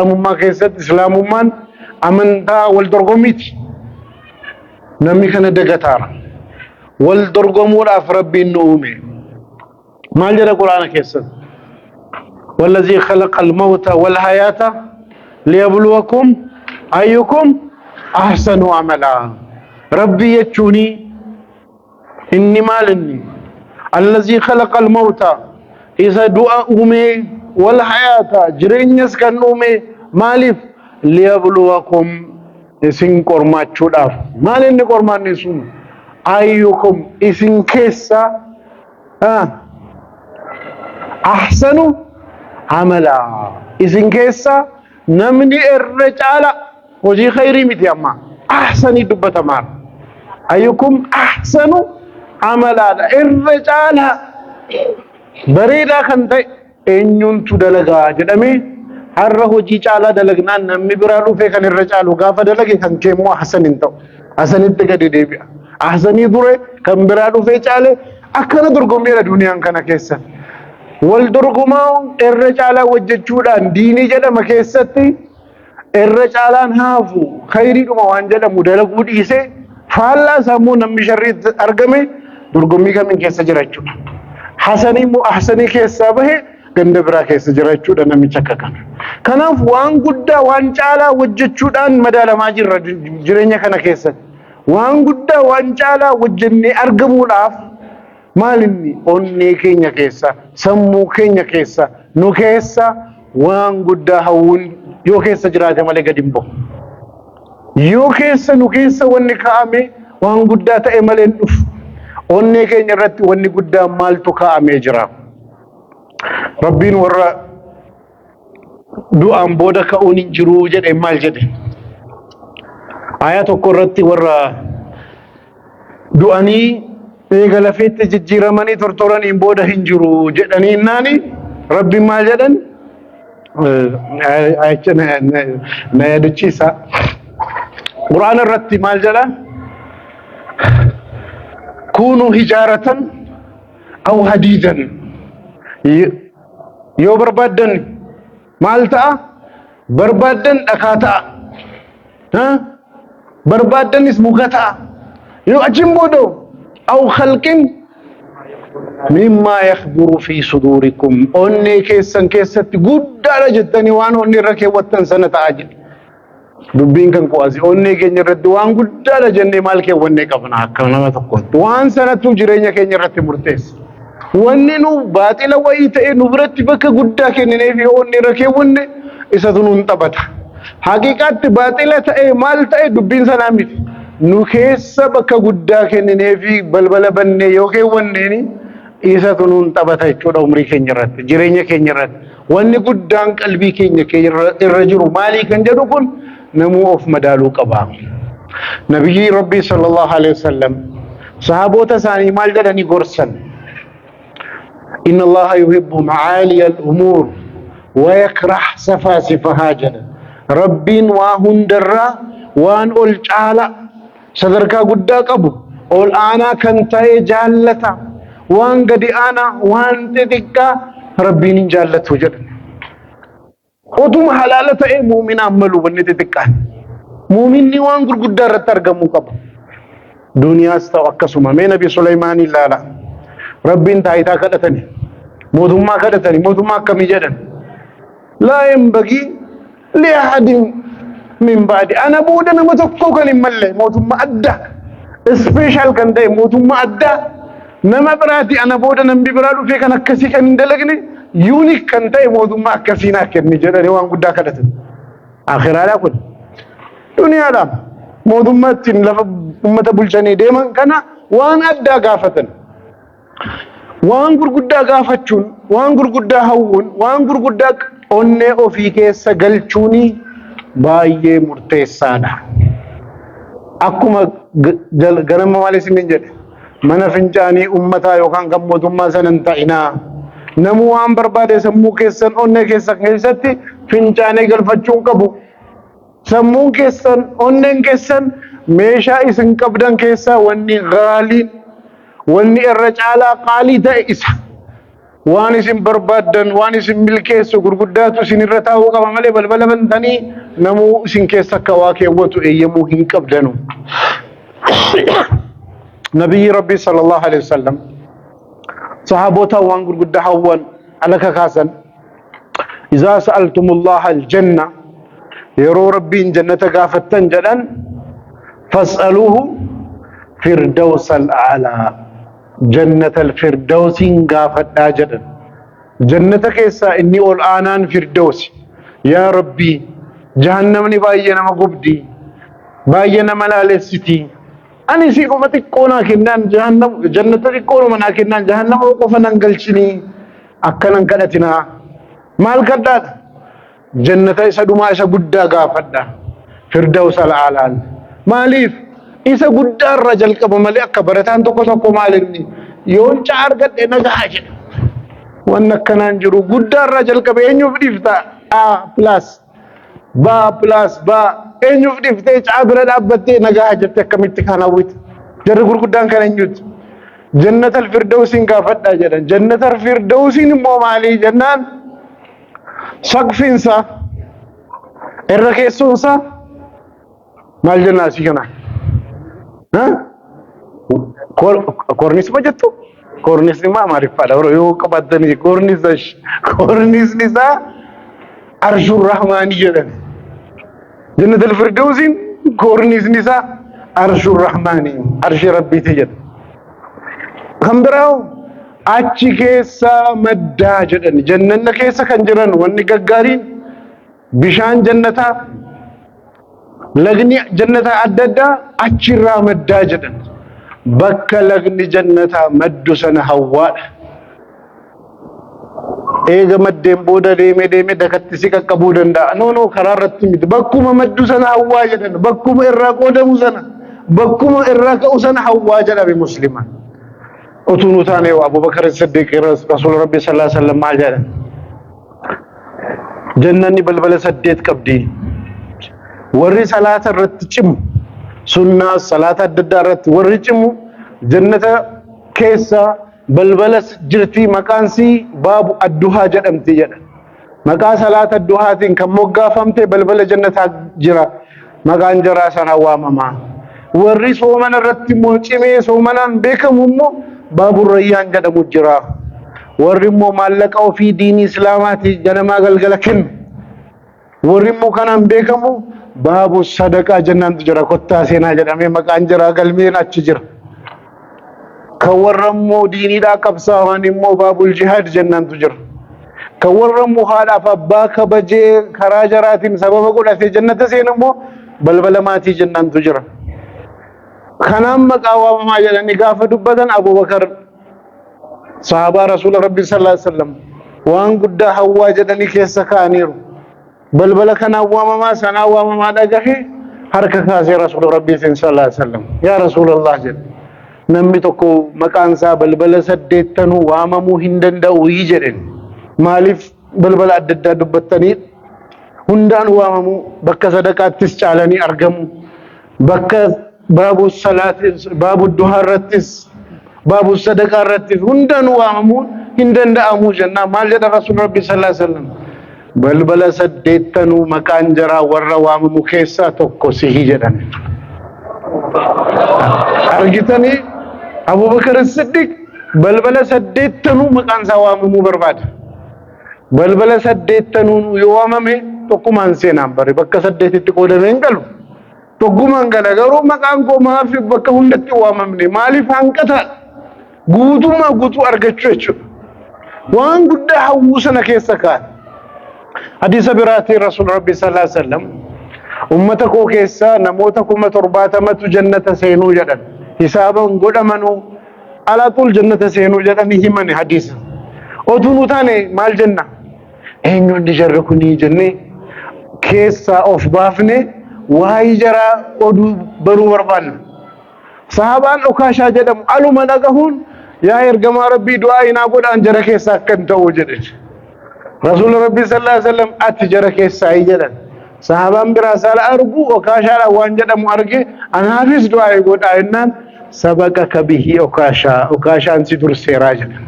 Islaamummaa keessatti Islaamummaan amantaa wal dorgommiiti. Namni kana dagataara. Wal dorgomuudhaaf Rabbiin nu uume. Maal jedha Quraana keessatti? Wallazii khalaqa al-mawta wal hayaata liyabluwakum ayyukum ahsanu amala. Rabbii jechuuni Inni maal inni? Allazii khalaqa al-mawta, isa du'a uumee, wal hayaata, jireenyas kan uume, maaliif? Liyabluwakum, isin qormaachuudhaaf. Maal inni qormaanni sun? Ayyukum, isin keessa ahsanu amala, isin keessa namni irra caala hojii khayrii miti, amma ahsanii dubbatamaa. Ayyukum ahsanu amalaadha, irra caalaa bareedaa kan ta'e eenyuuntu dalagaa jedhamee. Har'a hojii caalaa dalagnaan namni biraa dhufee kan irra caalu gaafa dalage, kan kee immoo ahsan hin ta'u, ahsanitti gadi deebi'a. Ahsanii ture kan biraa dhufee caale. Akkana dorgommeera duniyaan kana keessa. Wal dorgomaa irra caalaa hojjechuudhaan diinii jedhama keessatti irra caalaan haafu khayriidhuma waan jedhamu dalaguu dhiisee, faallaa isaa immoo namni sharriitti argame dorgommii kamiin keessa jira jechuudha. Hasanii immoo ahsanii keessaa bahe ganda biraa keessa jira jechuudha namicha akka kana. Kanaaf waan guddaa, waan caalaa hojjechuudhaan madaalamaa jirra jireenya kana keessatti. Waan guddaa, waan caalaa hojjennee argamuudhaaf maal inni onnee keenya keessa, sammuu keenya keessa, nu keessa waan guddaa hawwuun yoo keessa jiraate malee gadi hin bahu. Yoo keessa nu keessa wanni kaa'ame waan guddaa ta'e malee hin dhufu. Onnee keenya irratti wanni guddaan maaltu kaa'amee jira? Rabbiin warra du'aan booda ka'uun hin jiru jedhe maal jedhe? Aayaa tokko irratti warra du'anii eega lafeetti jijjiiramanii tortoraniin booda hin jiru jedhanii naani, Rabbiin maal jedhan? Aayicha na yaadachiisa. Qur'aana irratti maal jedha? Kuunuu hijaaratan aw hadiidan, yoo barbaaddan maal ta'a? Barbaaddan dhakaa ta'a. Barbaaddanis muka ta'a. Yoo achiin booda aw khalqin mimmaa yakburu fi suduurikum, onnee keessan keessatti guddaadha jettanii waan onnee irra keewwattan sana ta'a jedhe. Dubbiin kan qo'asi onnee keenya irratti waan guddaadha jennee maal keewwannee qabna akka nama tokkotti? Waan sanattuu jireenya keenya irratti murteessa. Wanni nu baaxila wayii ta'e nu biratti bakka guddaa kenninee fi onnee irra keewwanne isatu nuun taphata. Haqiiqaatti baaxila ta'e maal ta'e dubbiin sanaa miti. Nu keessa bakka guddaa kenninee fi balbala bannee yoo keewwanneeni isatu nuun taphata jechuudha umrii keenya irratti, jireenya keenya irratti. Wanni guddaan qalbii keenya irra jiru maalii kan jedhu kun namuu of madaaluu qaba. Nabiyyi Rabbii sallallahu alaihi wasallam sahaboota isaanii maal jedhanii gorsan? Inna Allaha yuhibbu macaaliya al-umuur wa yakrah safaasifahaa jedha. Rabbiin waa hundarraa waan ol caala sadarkaa guddaa qabu, ol aanaa kan ta'e jaallata. Waan gadi aanaa, waan xixiqqaa Rabbiin hin jaallatu jedhan. Otuma halaala ta'ee muuminaan malu wanni xixiqqaan. Muuminni waan gurguddaa irratti argamuu qaba. Duniyaas ta'u akkasuma. Mee Nabi Suleymaan ilaala. Rabbiin taayitaa kadhatani. Mootummaa kadhatani. Mootummaa akkamii jedhan? Laa yanbagii li ahadin min ba'di. Ana booda nama tokko kan hin malle mootummaa addaa. Special kan ta'e, mootummaa addaa. Nama biraati ana booda namni biraa dhufee kan akkasii kan hin dalagne, unique kan ta'e mootummaa akkasii naa kenni jedhanii waan guddaa kadhatan. Akhiraadhaa kun. Duniyaadhaa. Mootummaa ittiin lafa uummata bulchanii deeman kana waan addaa gaafatan. Waan gurguddaa gaafachuun, waan gurguddaa hawwuun, waan gurguddaa onnee ofii keessa galchuun baay'ee murteessaadha. Akkuma ganama maal isiniin jedhe? Mana fincaanii uummataa yookaan kan mootummaa sana hin ta'inaa. Namuu waan barbaade sammuu keessan, onnee keessan keessatti fincaanee galfachuu hin qabu. Sammuun keessan, onneen keessan meeshaa isin qabdan keessaa wanni gaaliin, wanni irra caalaa qaalii ta'e isa. Waan isin barbaaddan, waan isin milkeessu gurguddaatu isin irra taa'uu qaba malee balbala bantanii namuu isin keessa akka waa keewwatu eeyyamuu hin qabdanu. Nabiyyi Rabbii sallallahu alaihi wasallam sahaabota waan gurguddaa hawwan alaka kaasan. Izaa sa'altumullaha aljanna, yeroo Rabbiin jannata gaafattan jedhan, fas'aluuhu firdaws al'aalaa, jannata alfirdawsiin gaafadhaa jedhan. Jannata keessaa inni ol aanaan firdawsi. Yaa Rabbii, jahannamni baay'ee nama gubdi, baay'ee nama laalessiti. Ani siidhuma xiqqoo naa kennaan jahannam, jannata xiqqoodhuma naa kennaan jahannama qofa nan galchinii akkanan kadhatinaa. Maal kadhaadha? Jannata isa dhumaa isa guddaa gaafadha. Firdaws al'aalaan. Maaliif? Isa guddaa irraa jalqaba malee akka barataan tokko tokko maal inni yoon caa argadhe nagaa jedha. Wanni akkanaan jiru guddaa irraa jalqabe eenyuuf dhiifta? A plus B plus B eenyuuf dhiiftee caa bira dhaabbattee nagaa jettee akkamitti kan hawwita? Jarri gurguddaan kan eenyuti? Jannatal firdawsiin gaafadhaa jedhan. Jannatal firdawsiin immoo maalii jennaan, saqfiinsa irra keessoonsa maal jennaa asii kana? Koornisma jettu? Koornisni maa Amaariffaadha yoo qabaattanii koornisa, koornisni isaa arshuur rahmaanii jedhan. Jannatal firdawsiin koornisni isaa arshuur rahmaanii, arshii rabbiiti jedha. Kan biraa achi keessa maddaa jedhan, jannanna keessa kan jiran wanni gaggaariin bishaan jannataa, lagni jannataa adda addaa achirraa maddaa jedhan. Bakka lagni jannataa maddu sana hawwaadha. Eega maddeen booda deemee deemee dakatti si qaqqabuu danda'a. No, no, karaa irratti miti. Bakkuma maddu sana hawwaa jedhan. Bakkuma irraa qoodamu sana, bakkuma irraa ka'u sana hawwaa jedhame musliman. Utuu nu taane Abubakar Siddiq Rasuula Rabbi sallallahu alaihi wasallam maal jedhan? Jannanni balbala 8 qabdi. Warri salaata irratti cimu, sunnaa salaata adda addaa irratti warri cimu, jannata keessa balbala jirti, maqaan sii baabu adduhaa jedhamti jedha. Maqaa salaata adduhaatiin kan moggaafamte balbala jannataa jira. Maqaan jaraa sana waamama. Warri soomana irratti immoo cimee soomanaan beekamu immoo baaburrayyaan jedhamu jira. Warri immoo maallaqa ofii diinii islaamaatii ganamaa galgala kennu. Warri immoo kanaan beekamu baabu sadaqaa jennaantu jira. Kottaa seenaa jedhamee maqaan jira, galmeen achi jira. Kan warra immoo diiniidhaa qabsaa'an immoo baabul jihaad jennaantu jira. Kan warra immoo haadhaaf abbaa kabajee karaa jaraatiin sababa godhatee jannata seenu immoo balbala maatii jennaantu jira. Kanaan maqaa waamamaa jedhanii gaafa dubbatan, Abubakar sahaabaa Rasuula Rabbii sallallahu alaihi wasallam waan guddaa hawwaa jedhanii keessa kaa'aniiru. Balbala kanaan waamamaa sanaa waamamaa dhagahe, harka kaasee Rasuula Rabbii sallallahu alaihi wasallam, "Yaa Rasuulallah," jedhe. "Namni tokko maqaan isaa balbala saddeettanuu waamamuu hin danda'u" jedhen. Maaliif balbala adda addaa dubbattanii? Hundaan waamamuu, bakka sadaqaattis caalanii argamu, bakka baabu salaatis, baabu duhaa irrattis, baabu sadaqaa irrattis hundaan waamamuu hin danda'amu jennaan maal jedha Rasuul Rabbi sallallahu alaihi wasallam? "Balbala saddeettanuu maqaan jaraa warra waamamu keessaa tokko sihi" jedhan. Argitanii, Abubakar Siddiq balbala saddeettanuu maqaan isaa waamamuu barbaada. Balbala saddeettanuu yoo waamame tokkumaan seenaan bare bakka saddeetitti qoodamee hin galu. Tokkumaan gala, garuu maqaan koo maaf bakka hundatti waamamne, maaliif hanqataadha? Guutummaa guutuu argachuu jechuudha. Waan guddaa hawwuu sana keessa kaa'an. Hadiisa biraatiin Rasuul Rabbi sallallahu alaihi wasallam ummata koo keessaa namoota 70,000tu jannata seenuu jedhan. Hisaaban godhamanuu alaaxuul jannata seenuu jedhanii himani hadiisa. Otuu nu taane maal jenna? Eenyuun jarri kunii jennee keessaa of baafne waa'ee jaraa oduu baruu barbaanna. Sahabaan Okaashaa jedhamu aluma dhagahuun, "Yaa ergamaa Rabbii, du'aa inaa godhaan jara keessaa akkan ta'u" jedhe. Rasuulli Rabbii sallallahu alaihi wasallam "Ati jara keessaa" jedhan. Sahabaan biraa sala argu Okaashaadhaan waan jedhamu arge, "Anaafis du'aa godhaa" jennaan, "Sabaqaka bihi Okaashaa, Okaashaan si durseeraa" jedhan.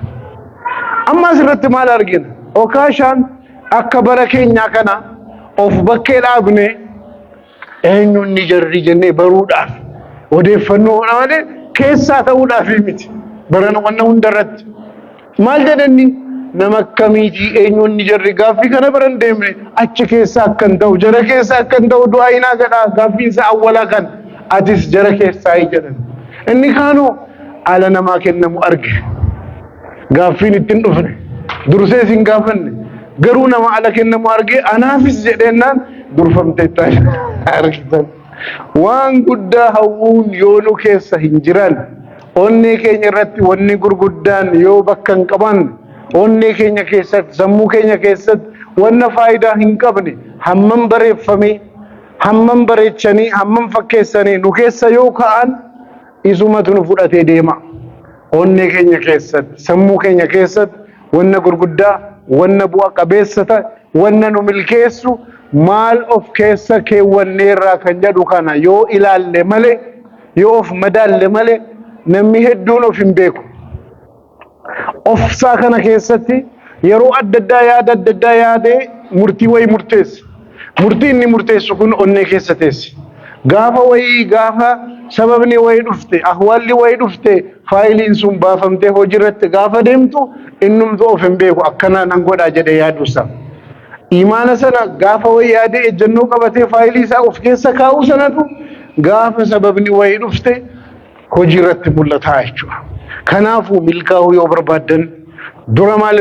Amma asirratti maal argina? Okaashaan akka bara keenyaa kana of bakkee dhaabne eenyuun ni jarri jennee baruudhaaf odeeffannoo malee keessaa ta'uudhaaf miti. Barana wanna hundarratti. Maal jedhanni nama akkamiitii eenyuun ni jarri gaaffii kana bara hin deemne achi keessa akkan ta'u jara keessa akkan ta'u du'aa hinaa gadhaa gaaffiinsa awwalaa kan atis jara keessaa jedhan. Inni kaanoo ala namaa kennamu arge. Gaaffiin ittiin dhufne dursees hin gaafanne garuu nama ala kennamu arge anaafis jedheennaan durfamtee argitan. Waan guddaa hawwuun yoo nu keessa hin jiran onnee keenya irratti wanni gurguddaan yoo bakka hin qaban onnee keenya keessatti sammuu keenya keessatti wanna faayidaa hin qabne hammam bareeffamee hammam bareechanii hammam fakkeessanii nu keessa yoo ka'an isumatu nu fudhatee deema. Onnee keenya keessatti sammuu keenya keessatti wanna gurguddaa wanna bu'a qabeessa ta'e wanna nu milkeessu maal of keessa keewwanneerraa kan jedhu kana yoo ilaalle malee yoo of madaalle malee namni hedduun of hin beeku. Ofsaa kana keessatti yeroo adda addaa yaada adda addaa yaadee murtii wayii murteessa. Murtii inni murteessu kun onnee keessa teessi. Gaafa wayii gaafa sababni wayii dhufte ahwaalli wayii dhufte faayiliin sun baafamtee hojiirratti gaafa deemtu innumtu of hin beeku akkana nan godhaa jedhee yaaduusa. Imaana sana gaafa wayii yaadee ejjennoo qabatee faayilii isaa of keessa kaa'uu sanatu gaafa sababni wayii dhufte hojiirratti mul'ata jechuudha. Kanaafuu milkaa'uu yoo barbaaddan dura maal